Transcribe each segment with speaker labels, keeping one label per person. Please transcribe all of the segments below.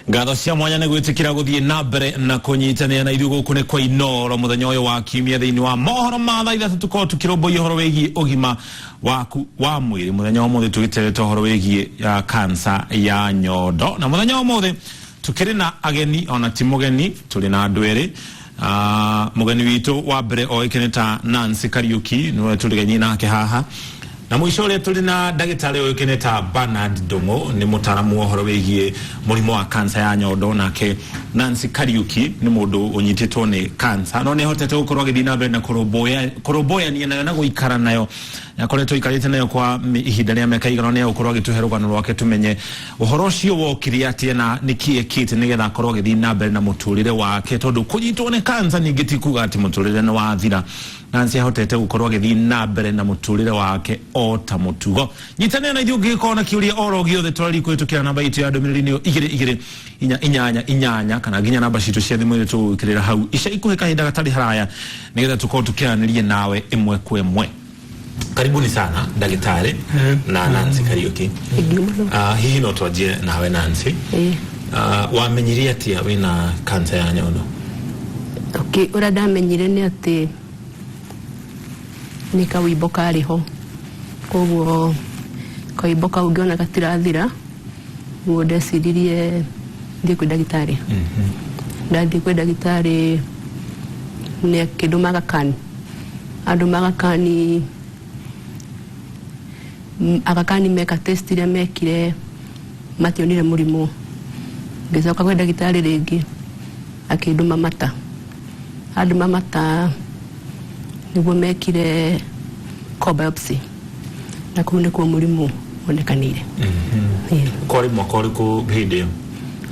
Speaker 1: Ngatho cia mwanya nĩ gwĩtĩkĩra gũthiĩ na mbere na kũnyitanĩra na ithuĩ gũkũ nĩ kwa Inoro mũthenya ũyũ wa kiumia thĩinĩ wa mohoro ma thaa 3 tũkorwo tũkĩrũmbũiya ũhoro wĩgiĩ ũgima waku wa mwĩrĩ. Mũthenya wa ũmũthĩ tũgĩterete ũhoro wĩgiĩ ya kansa ya nyondo, na mũthenya wa ũmũthĩ tũkĩrĩ na ageni ona ti mũgeni, tũrĩ na andũ erĩ. Mũgeni witũ wa mbere oĩkaine ta Nancy Kariuki nĩwe tũrigainie nake haha, na mũico ũrĩa tũrĩ na ndagĩtarĩ ũĩkaine ta Bernard Ndung'u, nĩ mũtaaramu wa ũhoro wĩgiĩ mũrimũ wa kansa ya nyondo. Nake Nancy Kariuki nĩ mũndũ ũnyitĩtwo nĩ kansa no nĩ ahotete gũkorwo agĩthiĩ na mbere na kũrũmbũyania nayo na gũikara nayo. Akoretwo aikarĩte nayo kwa ihinda rĩa mĩaka igana, nĩ egũkorwo agĩtũhe rũgano rwake tũmenye ũhoro ũcio wokire atĩa na nĩkĩ ekĩte nĩgetha akorwo agĩthiĩ na mbere na mũtũrĩre wake, tondũ kũnyitwo nĩ kansa ningĩ ti kuga atĩ mũtũrĩre nĩ wathira. Nancy ahotete gũkorwo agĩthiĩ na mbere na mũtũrĩre wake o ta mũtugo. Nyitanĩra na ithuĩ ũngĩgĩkorwo na kĩũria oro gĩothe, twarĩrie kũhĩtũkĩra namba itũ ya ndũmĩrĩri nĩyo 22488 kana nginya namba citũ cia thimũ iria tũgũgwĩkĩrĩra hau ica ikuhĩ kahinda gatarĩ haraya nĩgetha tũkorwo tũkĩaranĩria nawe ĩmwe kwa ĩmwe. Karibuni sana ndagĩtarĩ na Nancy Kariuki. Hihi no twanjie nawe Nancy. Wamenyire atĩa wĩna kansa ya nyondo?
Speaker 2: Okay, ũrĩa ndamenyire nĩ atĩ nĩ kawimbo karĩ ho, koguo kawimbo kau ngĩona gatirathira, nĩguo ndeciririe thiĩ kwĩ ndagĩtarĩ. Ndathiĩ kwĩ ndagĩtarĩ nĩ akĩndũma gakani, andũma gakani, agakani meka test iria mekire mationire mũrimũ. Ngĩcoka kwĩ ndagĩtarĩ rĩngĩ akĩndũma mata, andũma mata nĩguo mekire core biopsy, na kũu nĩkuo mũrimũ wonekanĩire.
Speaker 1: Kwarĩ mwaka ũrĩkũ hĩndĩ ĩyo?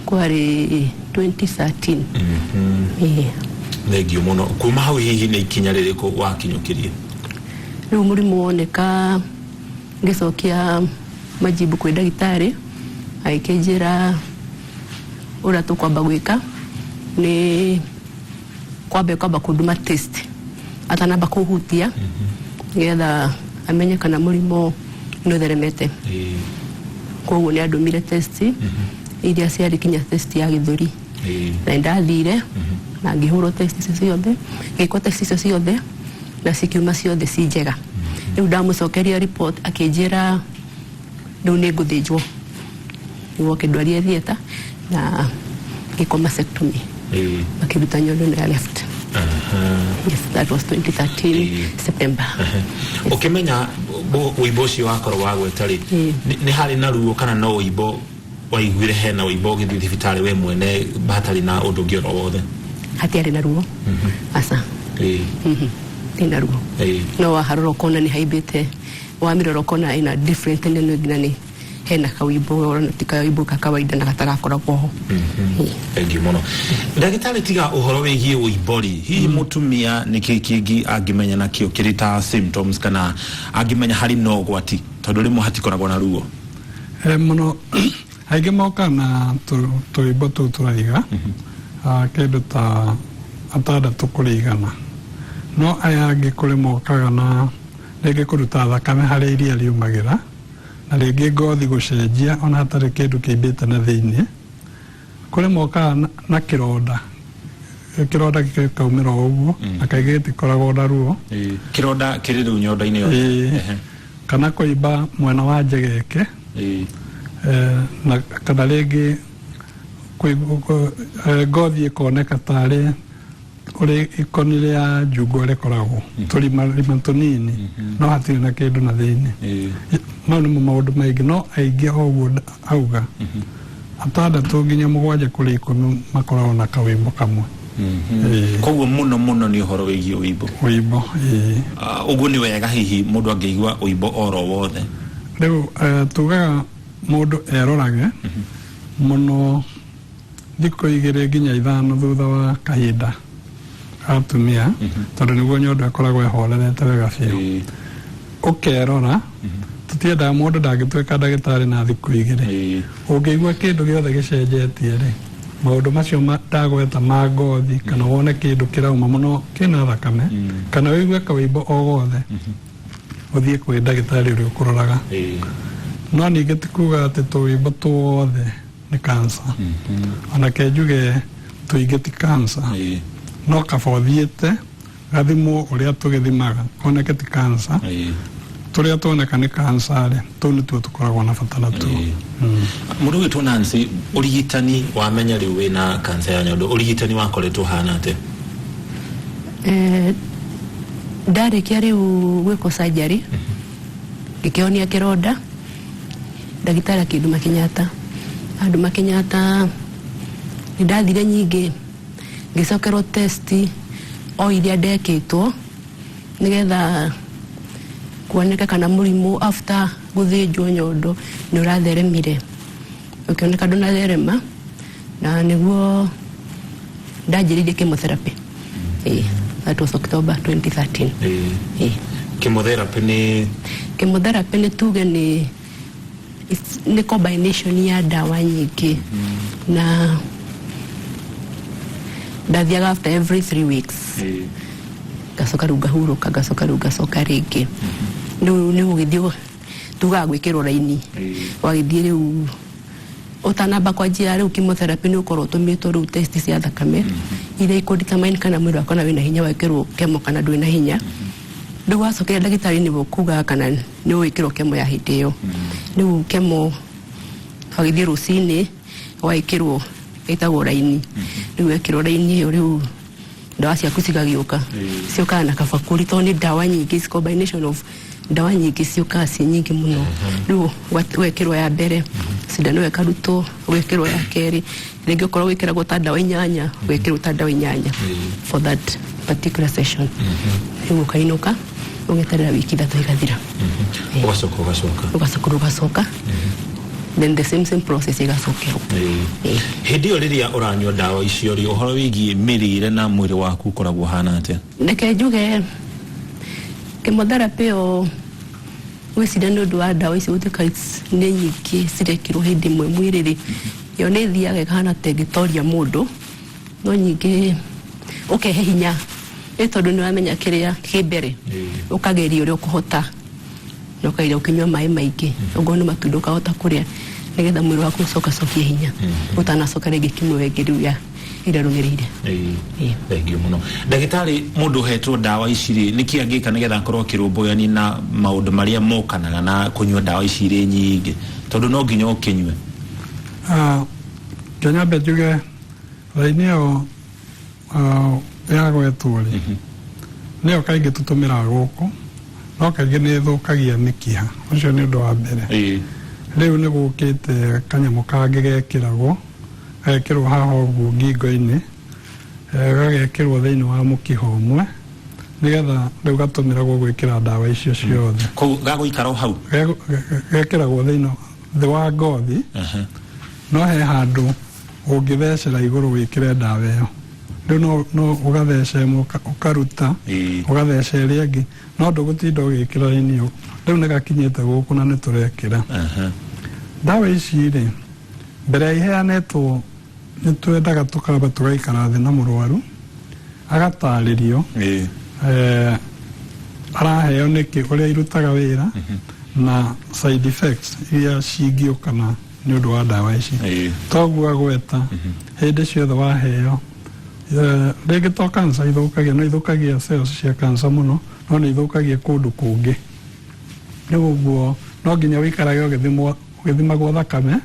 Speaker 2: Kwarĩ 2013.
Speaker 1: Thengiũ mũno. Kuma hau hihi nĩ ikinya rĩrĩkũ wakinyũkirie?
Speaker 2: Rĩu mũrimũ woneka ngĩcokia majibu kwĩ ndagĩtarĩ, agĩkĩnjĩra ũrĩa tũkwamba gwĩka nĩ kwamba kũndũma test atanamba kũhutia nĩgetha amenye kana mũrimũ nĩ ũtheremete. Koguo nĩ andũmire test iria ciarĩ kinya test ya gĩthũri, na nĩndathire na ngĩhũrwo test icio ciothe, ngĩkwo test icio ciothe na cikiuma ciothe ci njega. Rĩu ndamũcokeria report akĩnjĩra rĩu nĩ ngũthĩnjwo, nĩguo akĩndwaria theatre na ngĩkwo mastectomy, makĩruta nyondo ĩno ya left. Yes, that was 2013 September.
Speaker 1: Ũkĩmenya ũimbo ũcio wakorwo wagweta rĩ, nĩ harĩ na ruo kana no ũimbo waiguire hena ũimbo ũgĩthiĩ thibitarĩ we mwene hatarĩ na ũndũ ũngĩ oro wothe?
Speaker 2: Hatiarĩ na ruo, aca, ina ruo. No waharora ũkona nĩ haimbĩte, wamĩrora ũkona ĩna different nene nginya nĩ hena kawimbo, ũrona ti kawimbo ka kawaida na gatarakoragwo ho.
Speaker 1: Thengiũ mũno ndagĩtarĩ. Tiga ũhoro wĩgiĩ ũimbo rĩ, hihi mũtumia nĩ kĩ kĩngĩ angĩmenya nakĩo kĩrĩ ta symptoms kana angĩmenya harĩ na ũgwati, tondũ rĩmwe hatikoragwo na ruo?
Speaker 3: Mũno aingĩ mokaga na tũimbo tũu tũraiga kĩndũ ta 6 kũrĩ 100, no aya angĩ kũrĩ mokaga na rĩngĩ kũruta thakame harĩa iria riumagĩra, na rĩngĩ ngothi gũcenjia ona hatarĩ kĩndũ kĩimbĩte na thĩinĩ. Kũrĩ mokaga na kĩronda, kĩronda gĩkaumĩra o ũguo na kaingĩ gĩtikoragwo na ruo.
Speaker 1: Kĩronda kĩrĩ rĩu nyondo-inĩ yothe?
Speaker 3: Ĩĩ. Kana kũimba mwena wa njegeke, na kana rĩngĩ ngothi ĩkoneka tarĩ ũrĩa ikoni rĩa njungwa rĩkoragwo tũrima rima tũnini, no hatirĩ na kĩndũ na thĩinĩ. Mau nĩmo maũndũ maingĩ, no aingĩ o ũguo auga 6 nginya 7 kũrĩ 10 makoragwo na kawĩmbo kamwe.
Speaker 1: Koguo mũno mũno nĩ ũhoro wĩgiĩ ũimbo?
Speaker 3: Ũimbo, ĩĩ.
Speaker 1: Ũguo nĩ wega hihi mũndũ angĩigua ũimbo oro wothe?
Speaker 3: Rĩu tugaga mũndũ erorage mũno thikũ 2 nginya 5 thutha wa kahinda atumia, tondũ nĩguo nyondo ĩkoragwo ĩhorerete wega biũ. Ũkerora, tũtiendaga mũndũ ndangĩtuĩka ndagĩtarĩ na thikũ 2. Ũngĩigua kĩndũ gĩothe gĩcenjetie rĩ, maũndũ macio ndagweta ma ngothi, kana wone kĩndũ kĩrauma mũno kĩna thakame, kana ũigue kawĩimbo o gothe, ũthiĩ kwĩ ndagĩtarĩ ũrĩa ũkũroraga. No ningĩ ti kuga atĩ tũwĩimbo tuothe Nĩ cancer. Ona ke njuge tũingĩ ti cancer, no kaba ũthiĩte gathimwo ũrĩa tũgĩthimaga koneke ti cancer. Tũrĩa tuoneka nĩ cancer rĩ, tũu nĩtuo tũkoragwo na bata natuo.
Speaker 1: Mũndũ ũgwĩtwo Nancy, ũrigitani wamenya rĩu wĩna kanca ya nyondo, ũrigitani wakoretwo ũhana atĩa?
Speaker 2: Ndarĩkia rĩu gwĩkwo surgery, ngĩkĩhonia kĩronda, ndagĩtarĩ akĩndũma Kenyatta. Andũma Kenyatta, nĩ ndathire nyingĩ ngĩcokerwo test o iria ndekĩtwo nĩgetha kuoneke kana mũrimũ after gũthĩnjwo nyondo nĩ ũratheremire. Ũkĩoneka ndũnatherema, na nĩguo ndanjĩrĩirie chemotherapy. That was October 2013.
Speaker 1: Chemotherapy nĩ?
Speaker 2: Chemotherapy nĩ tuge nĩ nĩ combination ya ndawa nyingĩ, na ndathiaga after every 3 weeks, ngacoka rĩu ngahurũka, ngacoka rĩu ngacoka rĩngĩ. Rĩu nĩ gũgĩthiĩ tugaga gwĩkĩrwo raini, wagĩthiĩ rĩu ũtanamba kwanjia rĩu chemotherapy nĩ ũkorwo ũtũmĩtwo rĩu test cia thakame iria ikũ determine kana mwĩrĩ waku kana wĩna hinya wekĩrwo chemo kana ndwĩna hinya. Rĩu wacokera ndagĩtarĩ nĩwe ũkugaga kana nĩ ũgwĩkĩrwo chemo ya hĩndĩ ĩyo. Rĩu chemo wagĩthiĩ rũcinĩ ũgagĩkĩrwo ĩtagwo raini. Rĩu wekĩrwo raini ĩyo, rĩu ndawa ciaku cigagĩũka, ciũkaga na kabakũri tondũ nĩ ndawa nyingĩ, it's combination of ndawa nyingĩ, ciũkaga ciĩ nyingĩ mũno. Rĩu wekĩrwo ya mbere, cindano ĩyo ĩkarutwo, ũgekĩrwo ya kerĩ rĩngĩ, ũkorwo wĩkĩragwo ta ndawa inyanya, ũgekĩrwo ta ndawa inyanya for that particular session. Rĩu ũkainũka ũgeterera wiki 3 igathira.
Speaker 1: Ũgacoka ũgacoka.
Speaker 2: Ũgacoka ũgacoka, then the same same process igacokerwo.
Speaker 1: Hĩndĩ ĩyo rĩrĩa ũranyua ndawa icio rĩ, ũhoro wĩgiĩ mĩrĩre na mwĩrĩ waku ũkoragwo ũhana atĩa?
Speaker 2: Reke njuge chemotherapy ĩyo, gwĩciria nĩ ũndũ wa ndawa ici gũtuĩka nĩ nyingĩ cirekĩrwo hĩndĩ ĩmwe mwĩrĩ rĩ, ĩyo nĩ ĩthiaga ĩkahana ta ĩngĩtoria mũndũ, no nyingĩ ũkehe hinya ĩ tondũ nĩ wamenya kĩrĩa kĩ mbere, ũkageria ũrĩa ũkũhota na ũkageria ũkĩnyua maĩ maingĩ, okorwo nĩ matunda ũkahota kũrĩa, nĩgetha mwĩrĩ waku ũcokacokie hinya ũtanacoka rĩngĩ kimo ĩngĩ rĩu ya ĩrĩa ĩrũmĩrĩire.
Speaker 1: Thengiũ mũno, ndagĩtarĩ. Mũndũ ũhetwo ndawa ici rĩ, nĩkĩ angĩka nĩgetha akorwo akĩrũmbũyani na maũndũ marĩa mokanaga na kũnyua ndawa ici irĩ nyingĩ, tondũ no nginya ũkĩnyue?
Speaker 3: Ah, kĩnyambe njuge raini ĩyo yagwetwo rĩ, nĩyo kaingĩ tũtũmĩraga gũkũ, no kaingĩ nĩ ĩthũkagia mĩkiha. Ũcio nĩ ũndũ wa mbere. Rĩu nĩ gũkĩte kanyamũ kangĩ gekĩragwo, gagekĩrwo haha ũguo ngingo-inĩ, gagekĩrwo thĩinĩ wa mũkiha ũmwe, nĩgetha rĩu gatũmĩragwo gwĩkĩra ndawa icio ciothe.
Speaker 1: Koguo gagũikara o hau?
Speaker 3: Gekĩragwo thĩinĩ thĩ wa ngothi, no he handũ ũngĩthecera igũrũ wĩkĩre ndawa ĩyo. Rĩu no ũgatheca ĩmwe ũkaruta, ũgatheca ĩrĩa ĩngĩ, no ndũgũtinda ũgĩkĩra raini ĩyo. Rĩu nĩ gakinyĩte gũkũ na nĩ tũrekĩra ndawa ici rĩ, mbere ya iheanĩtwo nĩ twendaga tũkamba tũgaikara thĩ na mũrwaru agatarĩrio araheo nĩkĩ, ũrĩa irutaga wĩra na side effects iria cingĩũkana nĩ ũndũ wa ndawa ici. Toguo agweta hĩndĩ ciothe waheo, rĩngĩ to cancer ithũkagia, no ithũkagia cells cia cancer mũno, no nĩ ithũkagia kũndũ kũngĩ. Rĩu ũguo no nginya ũikarage ũgĩthimwo, ũgĩthimagwo thakame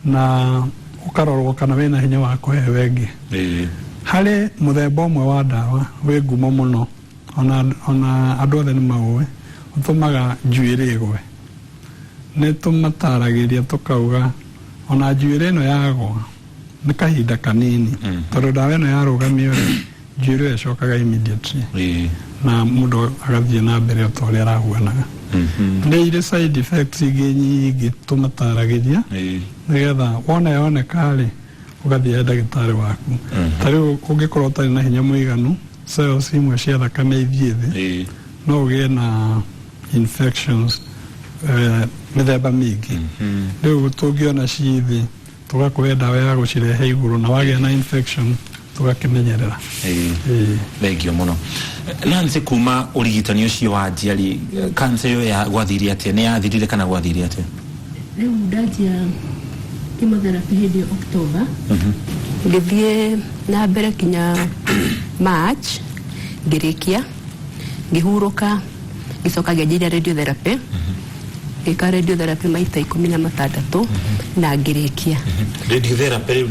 Speaker 3: na ũkarorwo kana wĩna hinya wa kũheo ĩngĩ. Harĩ mũthemba ũmwe wa ndawa wĩ ngumo mũno, ona andũ othe nĩ maũĩ, ũtũmaga njuĩrĩ ĩgwe. Nĩ tũmataragĩria tũkauga ona njuĩrĩ ĩno yagwa nĩ kahinda kanini, tondũ ndawa ĩno yarũgamio rĩ, njuĩrĩ ĩyo ĩcokaga immediately na mũndũ agathiĩ na mbere o ta ũrĩa arahuanaga. Nĩ irĩ side effects ingĩ nyingĩ tũmataragĩria, nĩgetha wona yoneka rĩ, ũgathiĩ he ndagĩtarĩ waku. Ta rĩu ũngĩkorwo ũtarĩ na hinya mũiganu, cells imwe cia thakame ithiĩ thĩ, no ũgĩe na infections mĩthemba mĩingĩ. Rĩu tũngĩona ci thĩ, tũgakũhe ndawa ya gũcirehe igũrũ, na wagĩa na infection tũgakĩmenyerera.
Speaker 1: Thengio mũno, Nancy. Kuma ũrigitani ũcio wanjia rĩ, kanca ĩyo ya gwathire atĩa? Nĩ yathirire kana gwathire atĩa?
Speaker 2: Rĩu ndanjia Chemotherapy hĩndĩ ĩyo October, ngĩthiĩ na mbere kinya March, ngĩrĩkia, ngĩhurũka, ngĩcoka ngĩanjĩria radiotherapy. Ngĩka radiotherapy maita 16 na ngĩrĩkia.
Speaker 1: Radiotherapy rĩu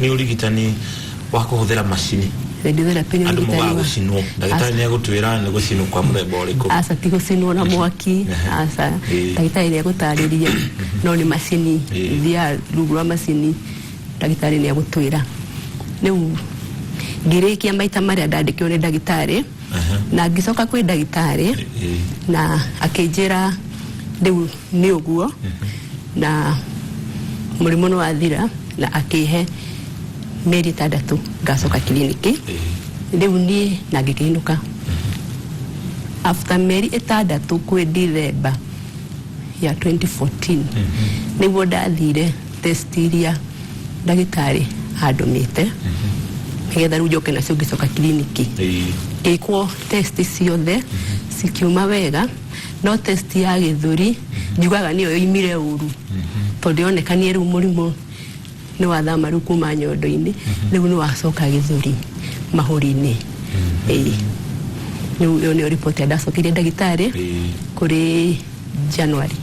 Speaker 1: nĩ ũrigitani wa kũhũthĩra macini?
Speaker 2: Radiotherapy nĩ
Speaker 1: andũ
Speaker 2: ũrigitani
Speaker 1: mũgaga gũcinwo, ndagĩtarĩ nĩ egũtwĩra nĩ gũcinwo kwa mũthemba ũrĩkũ.
Speaker 2: Aca, ti gũcinwo na mwaki, aca. Ndagĩtarĩ nĩ egũtarĩria, no nĩ macini. Thiaga rungu rwa macini, ndagĩtarĩ nĩ egũtwĩra. Rĩu ngĩrĩkia maita marĩa ndandĩkĩrwo nĩ ndagĩtarĩ na ngĩcoka kwĩ ndagĩtarĩ na akĩnjĩra rĩu nĩ ũguo na mũrimũ nĩ wathira, na akĩhe mĩeri 6 ngacoka kiriniki. Rĩu niĩ na ngĩkĩinũka after mĩeri 6 kwĩ December ya 2014, nĩguo ndathire test iria ndagĩtarĩ andũmĩte nĩgetha rĩu njoke nacio ngĩcoka kiriniki. Ngĩkwo test ciothe, cikiuma wega, no test ya gĩthũri njugaga nĩyo yoimire ũru, tondũ yonekanie rĩu mũrimũ nĩ wathama rĩu kuma nyondo-inĩ, rĩu nĩ wacoka gĩthũri mahũri-inĩ. Ĩĩ, rĩu ĩyo nĩyo riboti ndacokeire ndagĩtarĩ kũrĩ January,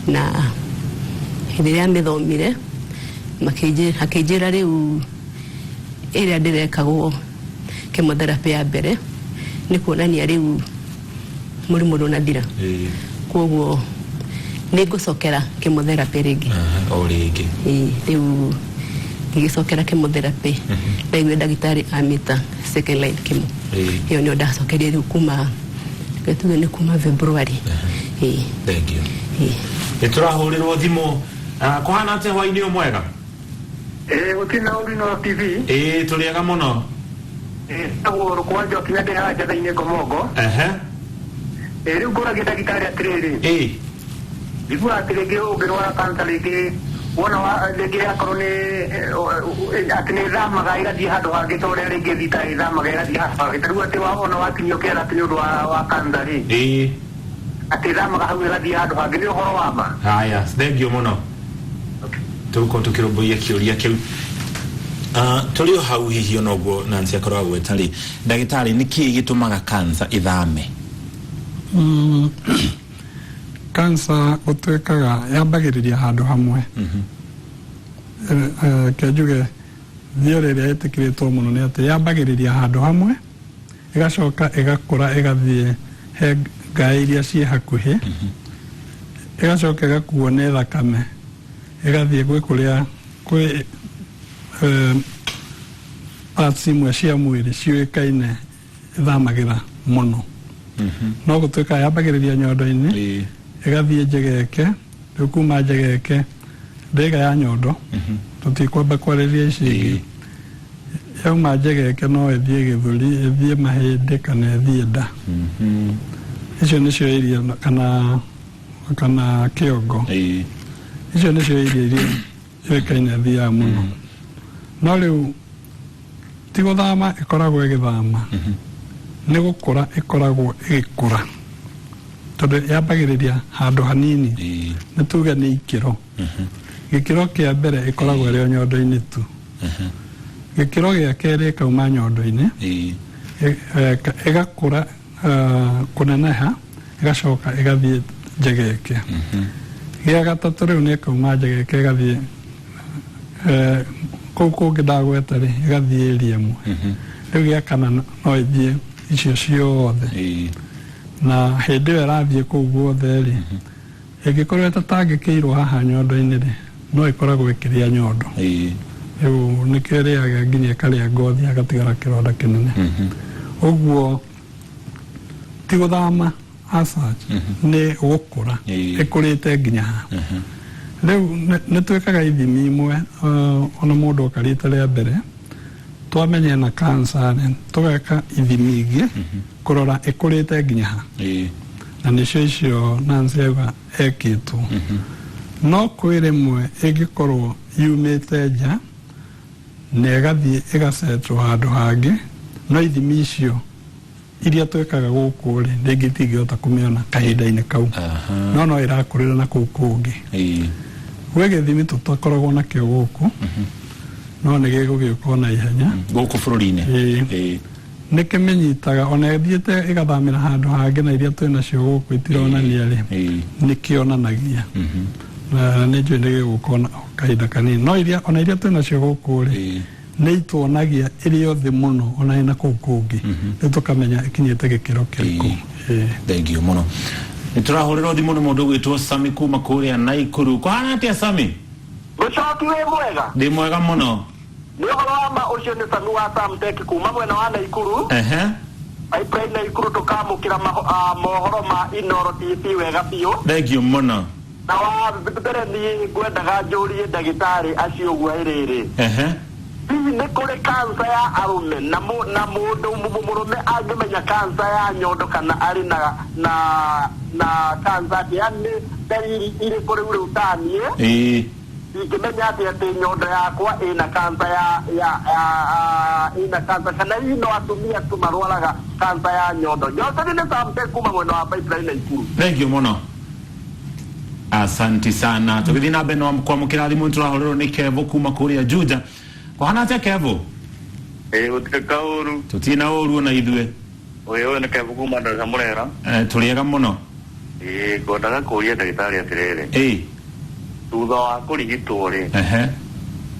Speaker 2: na hĩndĩ ĩrĩa amĩthomire akĩnjĩra rĩu ĩrĩa ndĩrekagwo chemotherapy ya mbere nĩ kuonania rĩu mũrimũ ndũnathira, koguo nĩ ngũcokera chemotherapy rĩngĩ.
Speaker 1: Aha, o rĩngĩ.
Speaker 2: Ĩĩ, rĩu ngĩgĩcokera chemotherapy, ndaiguire ndagĩtarĩ amĩta second line chemo. Ĩyo nĩyo ndacokerie rĩu kuma, reke tuge nĩ kuma February. Ĩĩ.
Speaker 1: Thank you.
Speaker 2: Ĩĩ.
Speaker 1: Nĩ tũrahũrĩrwo thimũ. Ah, kũhana atĩa hwainĩ ũyũ mwega?
Speaker 4: Ĩĩ, gũtirĩ na ũru no TV.
Speaker 1: Ĩĩ, tũrĩega mũno.
Speaker 4: Ĩtagwo Rũkwa Njoki na ndĩ haha Njatha-inĩ Ngomongo. Ĩĩ, rĩu ngũragia ndagĩtarĩ atĩrĩrĩ, njiguaga atĩ rĩngĩ ũngĩrwara cancer, rĩngĩ wona wa rĩngĩ akorwo nĩ atĩ nĩ ĩthamaga ĩgathiĩ handũ hangĩ, ta ũrĩa rĩngĩ thita ĩthamaga ĩgathiĩ handũ hangĩ, ta rĩu atĩ wona wakinyio kĩara atĩ nĩ ũndũ wa cancer rĩ, atĩ ĩthamaga hau ĩgathiĩ handũ hangĩ, nĩ ũhoro wa ma?
Speaker 1: Haya, thank you mũno, tũgũkorwo tũkĩrũmbũiya kĩũria kĩu. Ah, tũrĩ o hau, hihi onoguo Nancy akorwo agweta rĩ, ndagĩtarĩ, nĩ kĩĩ gĩtũmaga cancer ĩthame?
Speaker 3: Cancer gũtuĩkaga yambagĩrĩria handũ hamwe. Ke njuge theory ĩrĩa ĩtĩkĩrĩtwo mũno nĩ atĩ yambagĩrĩria handũ hamwe, ĩgacoka ĩgakũra, ĩgathiĩ he ngaĩ iria ciĩ hakuhĩ, ĩgacoka ĩgakuo nĩ thakame, ĩgathiĩ gwĩ kũrĩa kwĩ parts imwe cia mwĩrĩ ciũĩkaine ĩthamagĩra mũno. No gũtuĩka yambagĩrĩria nyondo-inĩ, ĩgathiĩ njegeke, rĩu kuma njegeke ndĩga ya nyondo, tũtikwamba kwarĩria ici ingĩ. Yauma njegeke no ĩthiĩ gĩthũri, ĩthiĩ mahĩndĩ kana ĩthiĩ nda. Icio nĩcio iria kana kĩongo. Icio nĩcio iria iria yũĩkaine ĩthiaga mũno. No rĩu ti gũthama ĩkoragwo ĩgĩthama, nĩ gũkũra ĩkoragwo ĩgĩkũra, tondũ yambagĩrĩria handũ hanini. Nĩ tuge nĩ ikĩro. Gĩkĩro kĩa mbere ĩkoragwo ĩrĩ o nyondo-inĩ tu. Gĩkĩro gĩa kerĩ ĩkauma nyondo-inĩ, ĩgakũra, kũneneha, ĩgacoka ĩgathiĩ njegeke. Gĩa gatatũ rĩu nĩ ĩkauma njegeke, ĩgathiĩ kũu kũngĩ ndagweta rĩ, ĩgathiĩ area ĩmwe. Rĩu gĩa kana no ĩthiĩ icio ciothe. Na hĩndĩ ĩyo ĩrathiĩ kũu guothe rĩ, ĩngĩkorwo ĩtatangĩkĩirwo haha nyondo-inĩ rĩ, no ĩkoragwo ĩkĩrĩa nyondo. Rĩu nĩkĩo ĩrĩaga nginya ĩkarĩa ngothi, hagatigara kĩronda kĩnene. Ũguo ti gũthama as such, nĩ gũkũra ĩkũrĩte nginya haha. Rĩu nĩ twĩkaga ithimi imwe, ona mũndũ oka rita rĩa mbere twamenya ena cancer rĩ, tũgeka ithimi ingĩ kũrora ĩkũrĩte nginya ha, na nĩcio icio Nancy auga ekĩtwo. No kwĩ rĩmwe ĩngĩkorwo yumĩte nja na ĩgathiĩ ĩgacetwo handũ hangĩ, no ithimi icio iria twĩkaga gũkũ rĩ, rĩngĩ itingĩhota kũmĩona kahinda-inĩ kau, no ĩrakũrĩra na kũu kũngĩ. Gwĩ gĩthimi tũtakoragwo nakĩo gũkũ, no nĩ gĩgũgĩũka na ihenya
Speaker 1: gũkũ bũrũri-inĩ.
Speaker 3: Ĩĩ. Nĩ kĩmĩnyitaga ona ĩthiĩte ĩgathamĩra handũ hangĩ, na iria twĩ nacio gũkũ itironania rĩ, nĩ kĩonanagia. Na nĩ njũĩ nĩ gĩgũka ona kahinda kanini, no iria ona iria twĩ nacio gũkũ rĩ, nĩ ituonagia ĩrĩ o thĩ mũno ona ĩna kũu kũngĩ, rĩu tũkamenya ĩkinyĩte gĩkĩro kĩrĩkũ. Ĩĩ.
Speaker 1: Thank you mũno. Nĩ tũrahũrĩrwo thimũ nĩ mũndũ ũgwĩtwo Sami kuma kũrĩa Naikuru. Kũhana atĩa, Sami?
Speaker 5: Mũcoki, wĩ mwega?
Speaker 1: Ndĩ mwega mũno.
Speaker 5: Nĩ ũhoro wa ma, ũcio nĩ Sami wa Samtech kuma mwena wa Naikuru. Pipeline Naikuru, tũkamũkĩra mohoro ma Inoro TV wega biũ.
Speaker 1: Thank you mũno.
Speaker 5: Na wa mbere niĩ ngwendaga njũrie ndagĩtarĩ acio ũguo ĩrĩrĩ, hihi nĩ kũrĩ kansa ya arũme, na mũndũ mũrũme angĩmenya kansa ya nyondo kana arĩ na kansa atĩ, yani ndariri irĩkũ rĩu taniĩ ingĩmenya atĩ nyondo yakwa ĩna kansa ya ĩna kansa, kana hihi no atumia tu marwaraga kansa ya nyondo? Nyondo nĩ Samte kuma mwena wa Pipeline Naikuru.
Speaker 1: Thank you mũno, asanti sana. Tũgĩthiĩ na mbere na kwamũkĩra thimũ, tũrahũrĩrwo nĩ Kevo kuma kũrĩa Juja. Kũhana atĩa, Kevo?
Speaker 6: Ĩĩ, gũtirĩ kaũru.
Speaker 1: Tũtirĩ na ũru ona ithuĩ.
Speaker 6: Ũyũ nĩ Kevo kuma Ndarisa Mũrera.
Speaker 1: Tũrĩega mũno.
Speaker 6: Ĩĩ, ngwendaga kũũria ndagĩtarĩ atĩrĩrĩ, thutha wa kũrigitwo rĩ,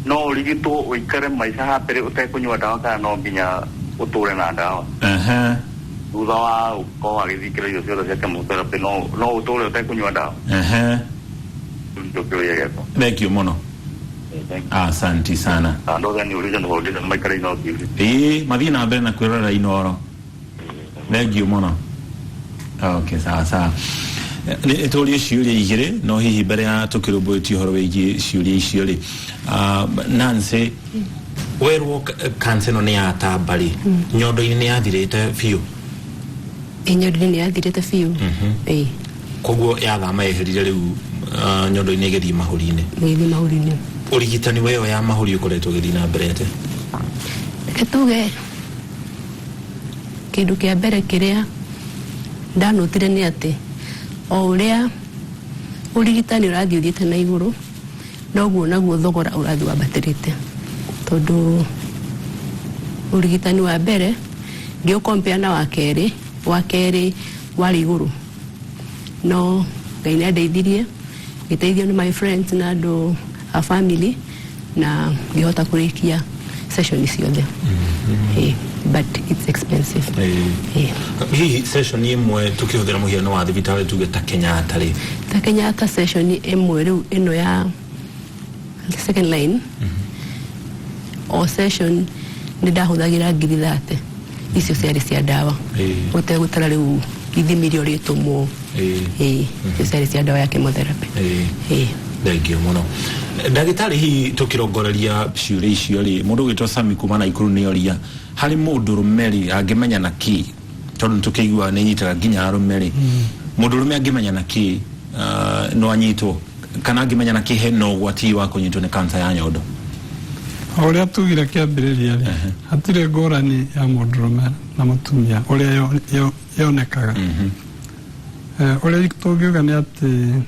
Speaker 6: no ũrigitwo ũikare maica hatarĩ ũtekũnyua ndawa, kana no nginya ũtũre na ndawa? Thutha wa gũkorwo agĩthikĩra irio ciothe cia chemotherapy, no ũtũre ũtekũnyua ndawa? Rĩu nĩkĩo kĩũria gĩakwa.
Speaker 1: Thank you mũno.
Speaker 6: Ĩĩ, thank you.
Speaker 1: Asanti sana.
Speaker 6: Andũ othe nĩ ũrĩte nĩ maikare Inooro TV.
Speaker 1: Ĩĩ, mathiĩ na mbere na kwĩrorera Inooro. Thank you mũno. Okay, sawa sawa. Nĩ tũrie ciũria igĩrĩ, no hihi mbere ya tũkĩrũmbũĩtie ũhoro wĩgiĩ ciũria icio rĩ, Nancy, werwo kansa ĩno nĩ yatamba rĩ, nyondo-inĩ nĩ yathirĩte biũ?
Speaker 2: Ĩ, nyondo-inĩ nĩ yathirĩte biũ, ĩĩ.
Speaker 1: Koguo yathama yeherire rĩu nyondo-inĩ ĩgĩthiĩ mahũri-inĩ?
Speaker 2: Ĩgĩthiĩ mahũri-inĩ.
Speaker 1: Ũrigitani wa ĩyo ya mahũri ũkoretwo ũgĩthiĩ na mbere atĩa?
Speaker 2: Reke tuge kĩndũ kĩa mbere kĩrĩa ndanotire nĩ atĩ o ũrĩa ũrigitani ũrathiĩ ũthiĩte na igũrũ, noguo naguo thogora ũrathiĩ wambatĩrĩte, tondũ ũrigitani wa mbere ngĩũkompea na wa kerĩ, wa kerĩ warĩ igũrũ, no Ngai nĩ andeithirie, ngĩteithio nĩ my friends na andũ a family, na ngĩhota kũrĩkia session ciothe. But it's expensive.
Speaker 1: Hihi session ĩmwe, tũkĩhũthĩra mũhiano wa thibitarĩ, tuge ta Kenyatta rĩ?
Speaker 2: Ta Kenyatta, session ĩmwe rĩu ĩno ya second line, o session nĩ ndahũthagĩra 30,000. Icio ciarĩ cia ndawa, ũtegũtara rĩu ithimi iria ũrĩtũmwo. Ĩĩ, icio ciarĩ cia ndawa ya chemotherapy. Ĩĩ.
Speaker 1: Thank you mũno, ndagĩtarĩ. Hihi tũkĩrongoreria ciũria icio rĩ, mũndũ ũgwĩtwo Sami kuma Naikuru nĩ oria, harĩ mũndũ rũme rĩ, angĩmenya na kĩ, tondũ nĩtũkĩiguaga nĩ inyitaga nginya arũme rĩ, mũndũ rũme angĩmenya na kĩ no anyitwo, kana angĩmenya na kĩ hena ũgwati wa kũnyitwo nĩ kansa ya nyondo?
Speaker 3: O ũrĩa tugire kĩambĩrĩria rĩ, hatirĩ ngũrani ya mũndũrũme na mũtumia ũrĩa yonekaga. Ũrĩa tũngiuga nĩ atĩ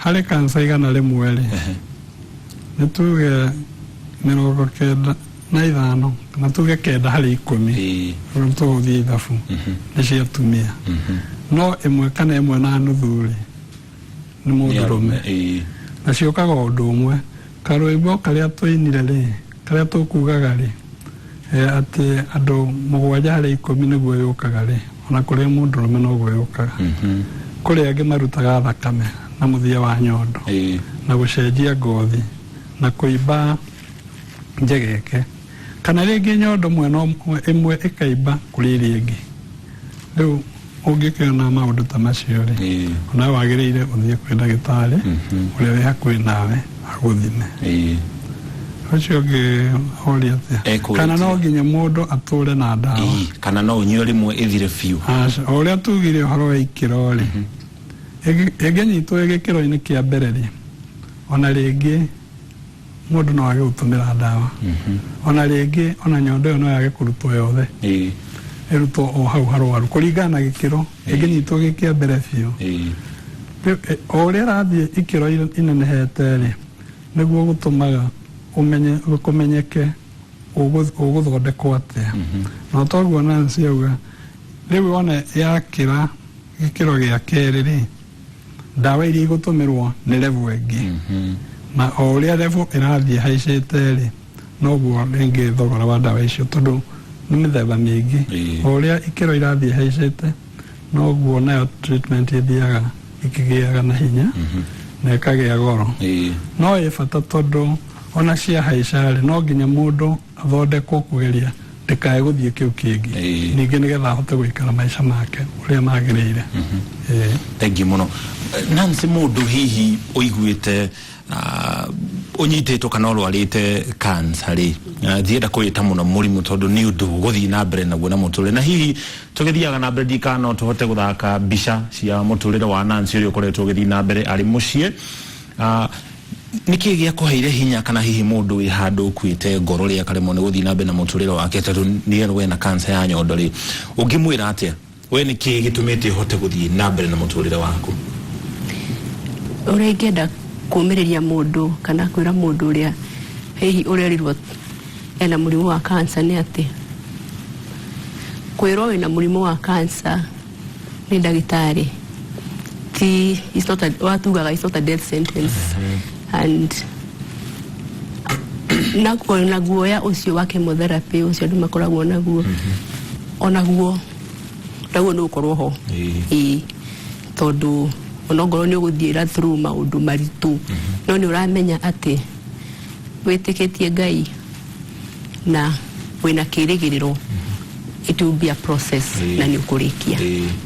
Speaker 3: harĩ kansa 100 rĩ, nĩ tuge 95, kana tuge 9 harĩ 10, ũrĩa tũgũthiĩ ithabu, nĩ cia atumia, no ĩmwe kana 1.5 rĩ, nĩ mũndũrũme. Na ciũkaga o ũndũ ũmwe, karwĩmbo karĩa tũinire rĩ, karĩa tũkugaga rĩ, atĩ andũ 7 harĩ 10 nĩguo yũkaga rĩ, ona kũrĩ mũndũrũme noguo yũkaga. Kũrĩ angĩ marutaga thakame na mũthia wa nyondo, na gũcenjia ngothi, na kũimba njegeke, kana rĩngĩ nyondo mwena ũmwe ĩmwe ĩkaimba kũrĩ ĩrĩa ĩngĩ. Rĩu ũngĩkĩona maũndũ ta macio rĩ, onawe wagĩrĩire ũthiĩ kwĩ ndagĩtarĩ ũrĩa wĩ hakuhĩ nawe agũthime. Ũcio ũngĩ oria atĩa?
Speaker 1: Ekũrĩtie.
Speaker 3: Kana no nginya mũndũ atũre na ndawa?
Speaker 1: Kana no ũnyue rĩmwe ĩthire biũ?
Speaker 3: Aca, o ũrĩa tugire ũhoro wa ikĩro rĩ, ĩngĩnyitwo ĩ gĩkĩro-inĩ kĩa mbere rĩ, ona rĩngĩ mũndũ no age gũtũmĩra ndawa, ona rĩngĩ ona nyondo ĩyo no yage kũrutwo yothe, ĩrutwo o hau harwaru kũringana na gĩkĩro. Ĩngĩnyitwo gĩ kĩa mbere biũ. Rĩu o ũrĩa ĩrathiĩ ikĩro inenehete rĩ, nĩguo gũtũmaga ũmenye kũmenyeke ũgũthondekwo atĩa. Na toguo Nancy auga, rĩu wona yakĩra gĩkĩro gĩa kerĩ rĩ, ndawa iria igũtũmĩrwo nĩ level ĩngĩ, na o ũrĩa level ĩrathiĩ haicĩte rĩ, noguo rĩngĩ thogora wa ndawa icio, tondũ nĩ mĩthemba mĩingĩ, o ũrĩa ikĩro irathiĩ haicĩte, noguo nayo treatment ĩthiaga ĩkĩgĩaga na hinya na ĩkagĩa goro. No ĩ bata, tondũ ona ciahaica rĩ, no nginya mũndũ athondekwo kũgeria ndĩkae gũthiĩ kĩu kĩngĩ ningĩ, nĩgetha ahote gũikara maica make ũrĩa magĩrĩire.
Speaker 1: Thengiũ mũno, Nancy. Mũndũ hihi ũiguĩte ũnyitĩtwo kana ũrwarĩte cancer rĩ, ndienda kũwĩta mũno mũrimũ, tondũ nĩ ũndũ ũgũthiĩ na mbere naguo na mũtũrĩre, na hihi tũgĩthiaga na mbere ndikana no tũhote gũthaka mbica cia mũtũrĩre wa Nancy ũrĩa ũkoretwo ũgĩthiĩ na mbere arĩ mũciĩ. Nĩkĩ gĩakũheire hinya, kana hihi mũndũ wĩ handũ ũkuĩte ngoro rĩ, akaremwo nĩ gũthiĩ na mbere na mũtũrĩre wake tondũ nĩ erwo ena cancer ya nyondo rĩ, ũngĩmwĩra atĩa? We nĩkĩ gĩtũmĩte ũhote gũthiĩ na mbere na mũtũrĩre waku?
Speaker 2: Ũrĩa ingĩenda kũmĩrĩria mũndũ kana kwĩra mũndũ ũrĩa hihi ũrerirwo ena mũrimũ wa cancer nĩ atĩ kwĩrwo wĩna mũrimũ wa cancer nĩ ndagĩtarĩ ti, it's not a, watugaga it's not a death sentence. And na guoya ũcio wa chemotherapy ũcio andũ makoragwo naguo, onaguo naguo nĩ ũkorwo ho. Ĩĩ, tondũ onongorwo nĩ ũgũthiĩra through maũndũ maritũ, no nĩ ũramenya atĩ wĩtĩkĩtie Ngai na wĩna kĩrĩgĩrĩro, it will be a process na nĩ ũkũrĩkia.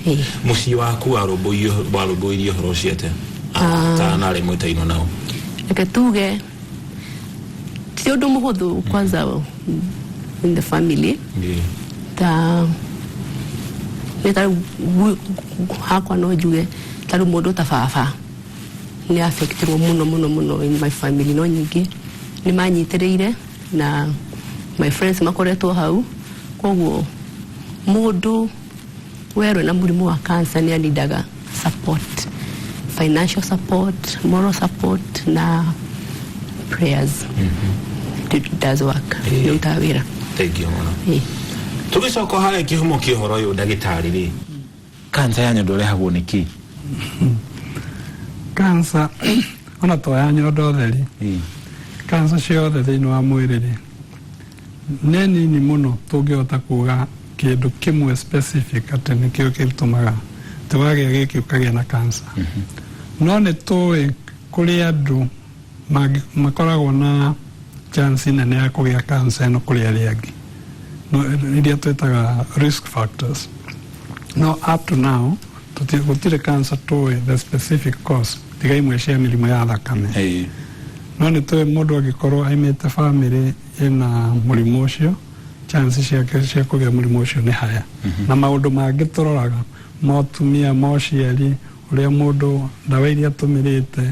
Speaker 2: Ĩĩ.
Speaker 1: Mũciĩ waku warũmbũirie ũhoro ũcio atĩa, arata na arĩa mwĩtainwo nao?
Speaker 2: Reke tuge ti ũndũ mũhũthũ, kwanza in the family. Ta nĩ ta rĩu hakwa no njuge ta rĩu mũndũ ta baba nĩ affectirwo mũno mũno mũno in my family, no nyingĩ nĩ manyitĩrĩire na my friends makoretwo hau. Koguo mũndũ werwo na mũrimũ wa cancer nĩ anindaga support, financial support, moral support na prayers. It does work, nĩ ũrutaga wĩra.
Speaker 1: Thank you mũno. Tũgĩcoka harĩa kĩhumo kĩa ũhoro ũyũ, ndagĩtarĩ rĩ, kansa ya nyondo ĩrehagwo nĩ kĩ?
Speaker 3: Kansa ona to ya nyondo theri, kansa ciothe thĩinĩ wa mwĩrĩ rĩ, nĩ nini mũno tũngĩhota kuga kĩndũ kĩmwe specific atĩ nĩkĩo gĩtũmaga atĩ wagĩa gĩkĩ ũkagĩa na kansa. No nĩ tũĩ kũrĩ andũ makoragwo na chance nene ya kũgĩa kansa ĩno kũrĩ arĩa angĩ, no iria twĩtaga risk factors. No up to now gũtirĩ cancer tũĩ the specific cause, tiga imwe cia mĩrimũ ya thakame. No nĩ tũĩ mũndũ angĩkorwo aimĩte famĩlĩ ĩna mũrimũ ũcio, chance ciake cia kũgĩa mũrimũ ũcio nĩ haya. Na maũndũ mangĩ tũroraga, motumia, mociari, ũrĩa mũndũ, ndawa iria atũmĩrĩte,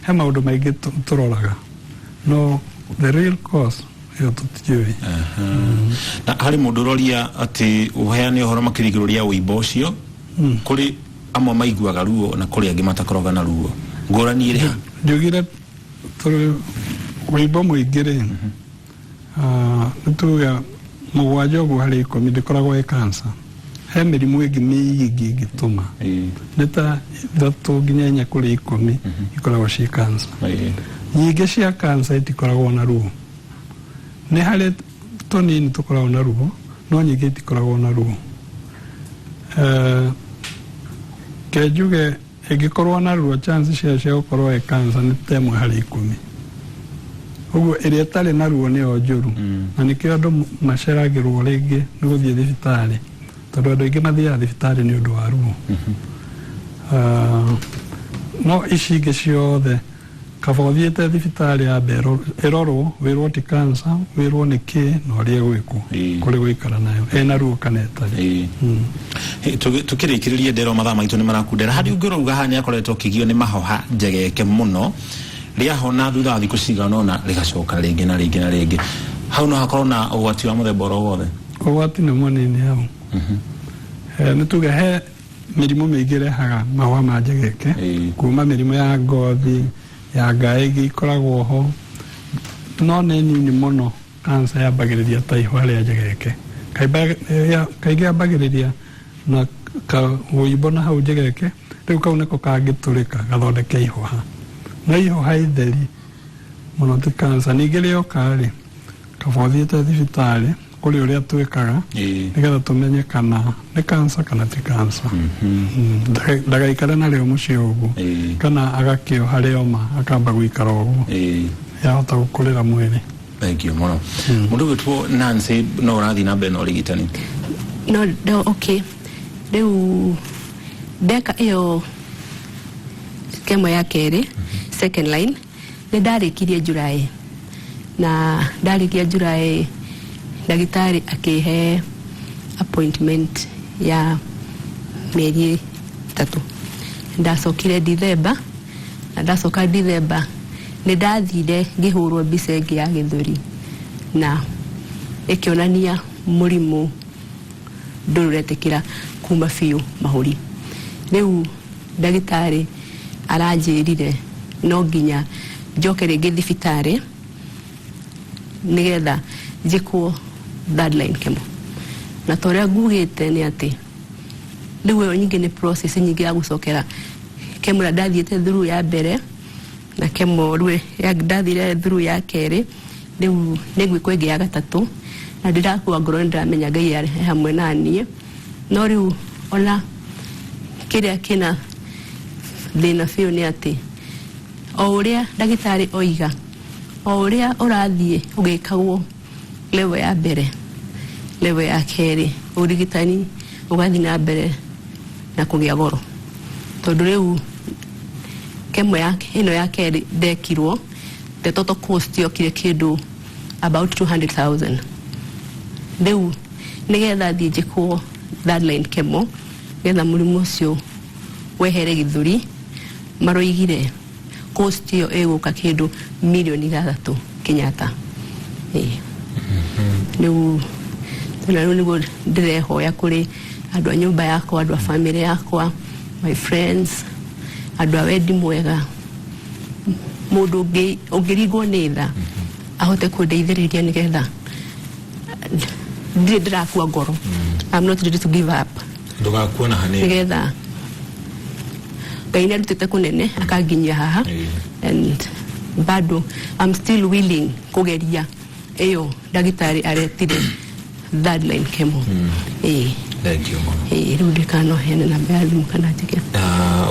Speaker 3: he maũndũ maingĩ tũroraga, no the real cause ĩyo tũtiũĩ.
Speaker 1: Na harĩ mũndũ ũroria atĩ ũheane ũhoro makĩria igũrũ rĩa ũimbo ũcio. Kũrĩ amwe maiguaga ruo na kũrĩ angĩ matakoragwo na ruo, ngũrani ĩrĩ ha?
Speaker 3: Njugire tũrĩ wĩimbo mũingĩ rĩ, nĩ tuge 7 ũguo harĩ 10 ndĩkoragwo ĩ cancer. He mĩrimũ ĩngĩ mĩingĩ ĩngĩtũma, nĩ ta 3 nginya 4 kũrĩ 10 ikoragwo ciĩ cancer. Nyingĩ cia cancer itikoragwo na ruo. Nĩ harĩ tũnini tũkoragwo na ruo, no nyingĩ itikoragwo na ruo. Ke njuge ĩngĩkorwo na ruo, chance ciayo cia gũkorwo ĩ cancer nĩ ta 1 harĩ 10 ũguo. Ĩrĩa ĩtarĩ na ruo nĩyo njũru, na nĩkĩo andũ maceragĩrwo rĩngĩ nĩ gũthiĩ thibitarĩ, tondũ andũ aingĩ mathiaga thibitarĩ nĩ ũndũ wa ruo. No ici ingĩ ciothe, kaba ũthiĩte thibitarĩ yambe ĩrorwo, wĩrwo ti cancer, wĩrwo nĩ kĩ na ũrĩa ĩgwĩkwo, kũrĩ gũikara nayo ĩna ruo kana ĩtarĩ.
Speaker 1: Tukĩrĩkĩrĩria, ndero mathaa maitũ nĩ marakundera. Harĩ ũngĩ ũrauga haha nĩ akoretwo akĩgio nĩ mahoha njegeke mũno, rĩahona thutha wa thikũ cigana ũna rĩgacoka rĩngĩ na rĩngĩ na rĩngĩ. Hau no hakorwo na ũgwati wa mũthemba oro wothe?
Speaker 3: Ũgwati nĩ mũnini hau. Nĩ tuge he Mĩrimũ mĩingĩ ĩrehaga mahũa ma njegeke, kuma mĩrimũ ya ngothi ya ngaĩ ĩngĩ ikoragwo ho, no nĩ nini mũno. Cancer yambagĩrĩria ta ihũa rĩa njegeke. Kaingĩ yambagĩrĩria na kawũimbo na hau njegeke, rĩu kau nĩko kangĩtũrĩka gathondeke ihũha, no ihũha itheri mũno ti cancer. Ningĩ rĩoka rĩ, kaba ũthiĩte thibitarĩ kũrĩ ũrĩa twĩkaga nĩgetha tũmenye kana nĩ cancer kana ti cancer. Ndagaikare narĩo mũciĩ ũguo, kana agakĩoha rĩoma akamba gũikara ũguo, yahota gũkũrĩra mwĩrĩ.
Speaker 1: Thank you mũno. Mũndũ ũgwĩtwo Nancy, no ũrathiĩ na mbere na ũrigitani?
Speaker 2: No, okay, rĩu ndeka ĩyo chemo ya kerĩ, second line, nĩ ndarĩkirie July, na ndarĩkia July ndagĩtarĩ akĩhe appointment ya mĩeri 3. Ndacokire Dithemba, na ndacoka Dithemba nĩ ndathire ngĩhũrwo mbica ĩngĩ ya gĩthũri na ĩkĩonania mũrimũ ndũrĩ ũretĩkĩra kuma biũ mahũri. Rĩu ndagĩtarĩ aranjĩrire no nginya njoke rĩngĩ thibitarĩ nĩgetha njĩkwo third line chemo. Na ta ũrĩa ngugĩte nĩ atĩ rĩu ĩyo nyingĩ nĩ process nyingĩ ya gũcokera chemo ĩrĩa ndathiĩte through ya mbere, na chemo rĩu ndathire through ya kerĩ, rĩu nĩ ngwĩkwo ĩngĩ ya gatatũ, na ndĩrakua ngoro, nĩ ndĩramenya Ngai arĩ hamwe na niĩ. No rĩu ona kĩrĩa kĩna thĩna biũ nĩ atĩ o ũrĩa ndagĩtarĩ oiga, o ũrĩa ũrathiĩ ũgĩkagwo level ya mbere, level ya kerĩ, ũrigitani ũgathiĩ na mbere na kũgĩa goro, tondũ rĩu chemo ya ĩno ya kerĩ ndekirwo, the total cost yokire kĩndũ about 200,000. Rĩu nĩgetha thiĩ njĩkwo third line chemo, nĩgetha mũrimũ ũcio wehere gĩthũri, maroigire cost ĩyo ĩgũka kĩndũ mirioni 6 Kenyatta. Rĩu na rĩu nĩguo ndĩrehoya kũrĩ andũ a nyũmba yakwa, andũ a family yakwa, my friends, andũ a wendi mwega, mũndũ ũngĩringwo nĩ tha ahote kũndeithĩrĩria nĩgetha ndirĩ ndĩrakua ngoro. I'm not ready to give up.
Speaker 1: Ndũgakuona hanini.
Speaker 2: Nĩgetha Ngai nĩ arutĩte kũnene akanginyia haha, and bado I'm still willing kũgeria ĩyo ndagĩtarĩ aretire third line chemo.
Speaker 1: Thank you mũno.
Speaker 2: Rĩu ndikano heane namba ya thimũ kana njĩke?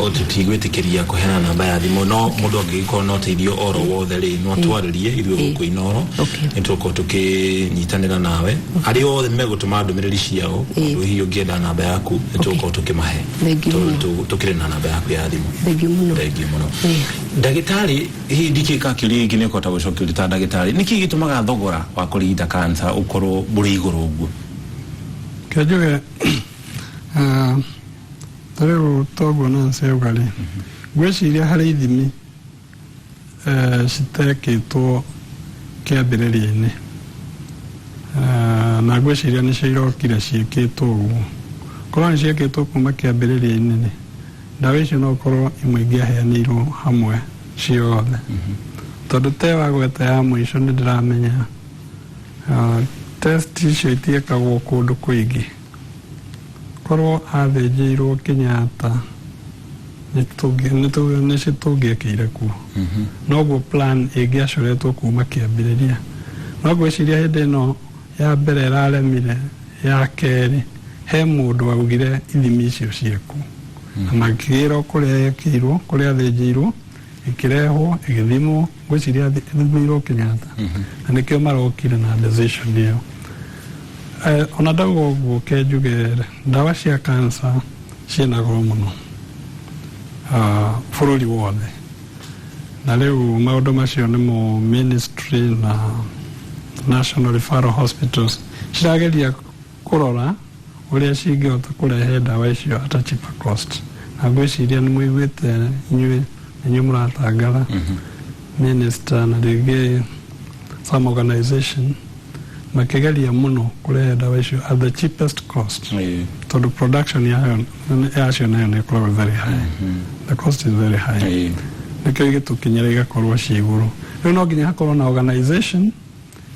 Speaker 1: Tũtigwĩtĩkĩria kũheana namba ya thimũ, no mũndũ angĩgĩkorwo na ũteithio oro wothe rĩ, no atwarĩrie ithuĩ gũkũ Inooro. Nĩ tũgũkorwo tũkĩnyitanĩra nawe. Arĩa othe megũtũma ndũmĩrĩri ciao, ũndũ hihi ũngĩenda namba yaku, nĩ tũgũkorwo tũkĩmahe.
Speaker 2: Thank you mũno.
Speaker 1: Tũkĩrĩ na namba yaku ya thimũ.
Speaker 2: Thank you mũno.
Speaker 1: Thank you mũno. Ndagĩtarĩ, hihi ndikĩka kĩũria gĩkĩ, nĩ ũkũhota gũcokia ta ndagĩtarĩ: nĩkĩ gĩtũmaga thogora wa kũrigita cancer ũkorwo ũrĩ igũrũ ũguo?
Speaker 3: Ke njuge, ta rĩu toguo Nancy auga rĩ, ngwĩciria harĩ ithimi citekĩtwo kĩambĩrĩria-inĩ, na ngwĩciria nĩcio irokire ciĩkĩtwo ũguo. Korwo nĩ ciĩkĩtwo kuma kĩambĩrĩria-inĩ rĩ, ndawa icio no korwo imwe ingĩaheanĩirwo hamwe ciothe, tondũ te wagweta ya mũico nĩ ndĩramenya test icio itiĩkagwo kũndũ kũingĩ. Korwo athĩnjĩirwo Kenyatta, nĩcio tũngĩekĩire kuo, noguo plan ĩngĩacoretwo kuma kĩambĩrĩria. No ngwĩciria hĩndĩ ĩno ya mbere ĩraremire, ya kerĩ he mũndũ waugire ithimi icio ciĩkwo, na makĩgĩrwo kũrĩa yekĩirwo, kũrĩa athĩnjĩirwo, ĩkĩrehwo ĩgĩthimwo. Ngwĩciria ĩthimĩirwo Kenyatta, na nĩkĩo marokire na decision ĩyo. Ona ndauga ũguo, ke njuge ndawa cia cancer ciĩna goro mũno bũrũri wothe, na rĩu maũndũ macio nĩmo ministry na National Referral Hospitals cirageria kũrora ũrĩa cingĩhota kũrehe ndawa icio at a cheaper cost. Na ngwĩciria nĩ mũiguĩte inyuĩ, inyuĩ mũratangatha minister na rĩngĩ some organization makĩgeria mũno kũrehe ndawa icio at the cheapest cost. Tondũ production yayo, yacio nayo nĩ ĩkoragwo very high. The cost is very high. Nĩkĩo igĩtũkinyĩra igakorwo ciĩ igũrũ. Rĩu no nginya hakorwo na organization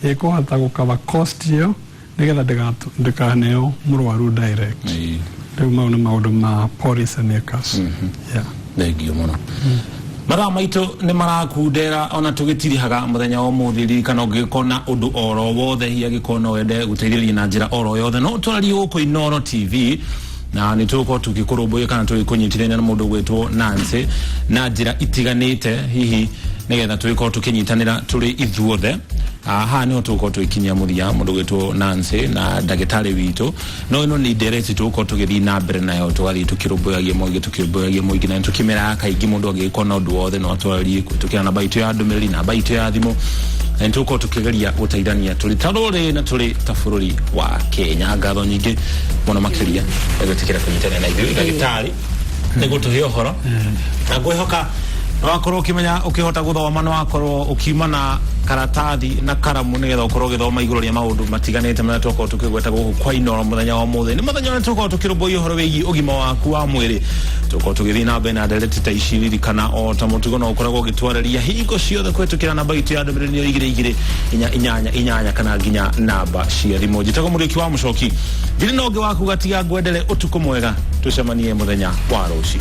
Speaker 3: ĩkũhota gũcover cost ĩyo, nĩgetha ndĩkaneo mũrwaru direct. Rĩu mau nĩ maũndũ ma policy makers, yeah.
Speaker 1: Thengio mũno. Mathaa maitũ nĩ marakundera ona tũgĩtirihaga mũthenya wa ũmũthĩ. Ririkana, ũngĩgĩkorwo na ũndũ oro wothe, hihi angĩkorwo no wende gũteithĩrĩria na njĩra oro yothe, no tũrarie gũkũ Inooro TV, na nĩ tũgũkorwo tũgĩkũrũmbũiya kana tũgĩkũnyitithania na mũndũ ũgwĩtwo Nancy na njĩra itiganĩte, hihi nĩgetha tũgĩkorwo tũkĩnyitanĩra tũrĩ ithuothe. Haha nĩho tũgũkorwo tũgĩkinyia mũthia, mũndũ ũgwĩtwo Nancy na ndagĩtarĩ witũ. No ĩno nĩ ndereti tũgũkorwo tũgĩthiĩ na mbere nayo, tũgathiĩ tũkĩrũmbũyagia mũingĩ, tũkĩrũmbũyagia mũingĩ, na tũkĩmeraga kaingĩ mũndũ angĩgĩkorwo na ũndũ wothe no atwarĩrie kũhĩtũkĩra namba itũ ya ndũmĩrĩri, namba itũ ya thimũ, na nĩ tũgũkorwo tũkĩgeria gũteithania tũrĩ ta rũrĩrĩ na tũrĩ ta bũrũri wa Kenya. Ngatho nyingĩ mũno makĩria gwĩtĩkĩra kũnyitanĩra na ithuĩ, ndagĩtarĩ, nĩ gũtũhe ũhoro, na ngwĩhoka nĩwakorwo ũkĩmenya, ũkĩhota gũthoma, nĩwakorwo ũkiuma na karatathi na karamu, nĩgetha ũkorwo ũgĩthoma igũrũ rĩa maũndũ matiganĩte marĩa twakorwo tũkĩgweta gũkũ kwa Inooro mũthenya wa ũmũthĩ. Nĩ mũthenya ũrĩa tũkorwo tũkĩrũmbũiya ũhoro wĩgiĩ ũgima waku wa mwĩrĩ. Tũkorwo tũgĩthiĩ na mbere na ndereti ta ici. Ririkana, o ta mũtugo, no ũkoragwo ũgĩtwarĩria hingo ciothe kũhĩtũkĩra namba itũ ya ndũmĩrĩri, nĩyo 22488, kana nginya namba cia thimũ. Njĩtagwo Mũrĩki wa Mũcoki, ndirĩ na ũngĩ waku gatiga ngwendere ũtukũ mwega. Tũcemanie mũthenya wa rũciũ.